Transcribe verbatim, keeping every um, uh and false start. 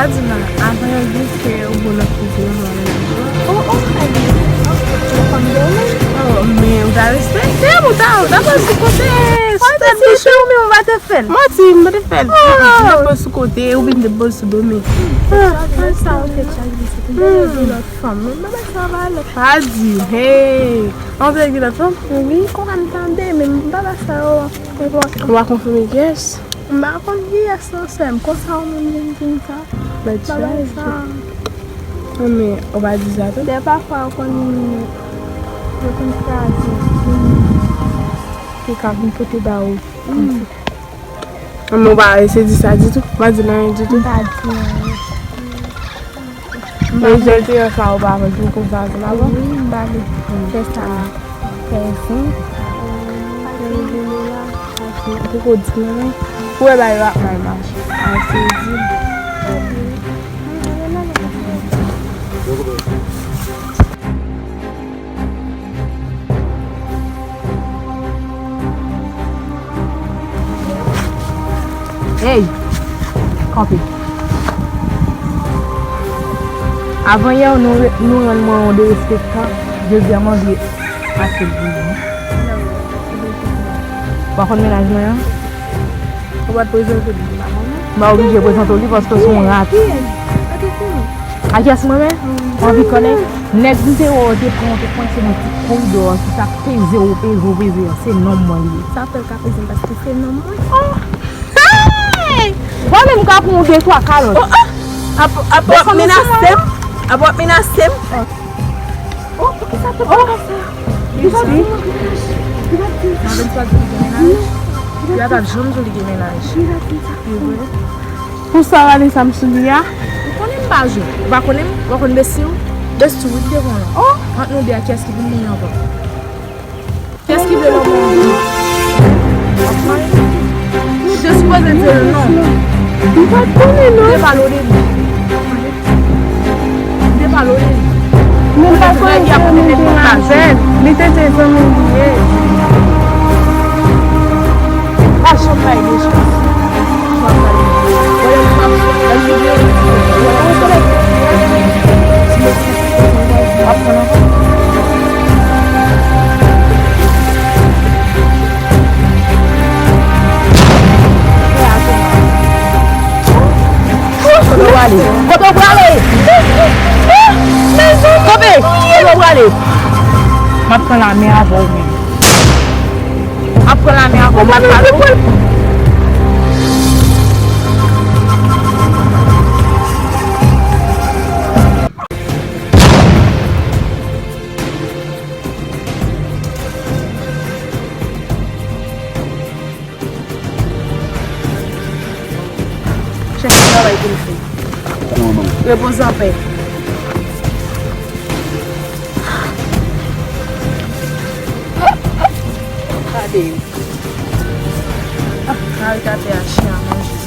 Sa di nan, avan yo di ke ou bon nan kouzen, ou bon nan menaj. Oh, oh, sa di. Ou fanm de ou menm? Oh, men ou ta respekte m, ou ta, ou ta pral sou kote. Ou te sou ou menm, ou pa te fè l. Manti, m pa te fè l. Ou te pral sou kote, ou vin te pral sou do men. Sa, sa, ou te chak di, se te de lòt fanm. Men bagay sa valè. Sa di, hey. An te gen lòt fanm? Wi, konsa m tande, men m pa wè sa yo. Ou pa konfime kiyès? M pa konn kiyès non, sè m. Konsa ou menm vin di m sa. Bagay sa. Non, men ou pa di sa tou. Dè pafwa ou konn, yo konn kraze. Li ka vin pote ba ou. Non, men ou pa eseye di sa ditou. Ou pa di l anyen ditou. M pa di anyen. Men jèn te yon sa ou pa konn pou konn sa ansanm avè w? Wi, m pale. Fè sa. Fè zen. Fè zen la. Poko di m anyen. Ou wè bagay yo ap mal mache. A sezi. Ey! Kanpe. Avan yè, nou, nou rann mwen yon derespektan. Jodi a, manje asyèt pou mwen. W a konn mennaj mwen an? Ou pa t prezante m, m pa konnen. M pa oblije prezante w li paske w se yon rat. Kiyès? Ak kiyès mwen menm? Ou anvi konnen? Nèg m te wè w te pran, w te kwense nan ti koridò a, ki t ap peze w, peze w, peze w, se nonm mwen li ye. Sa fè l ka peze m paske se nonm mwen. Oh! Hey! Mwen menm ka pran w de twa kalòt. Oh, oh! Ap, ap w ap menase m? Ap w ap menase m? Oh, poukisa w ap fè sa? Li pa di. Li pa di. Nan vennfwa di li gen mennaj. Li pa t ap janm di w li gen mennaj. Li pa di sa. Li vre. Pou sa w ale sa m sou li a? Ou konnen m pa jwe. Ou pa konnen m? Ou pa konn besti w? Besti w wi ki te pran lan. Oh! Ant nou de a, kiyès ki pou mouri anvan? Kiyès ki vle lanmò anvan? Ou te sipoze di l non. M pa t konnen non. Ou te pale w de li. Ou te pale w de li. Men m pa t konnen se ou menm te avè l. Li te te zanmi m li ye. Pa janm bay de chans. Kote w prale? Kote w prale? Kote w prale? M ap pran lame avè w menm. M ap pran lame avè w, m ap pale w. Chèche travay pou n fè. Repoze anpè. Gade yo. Ah, mari gate a chen a manje.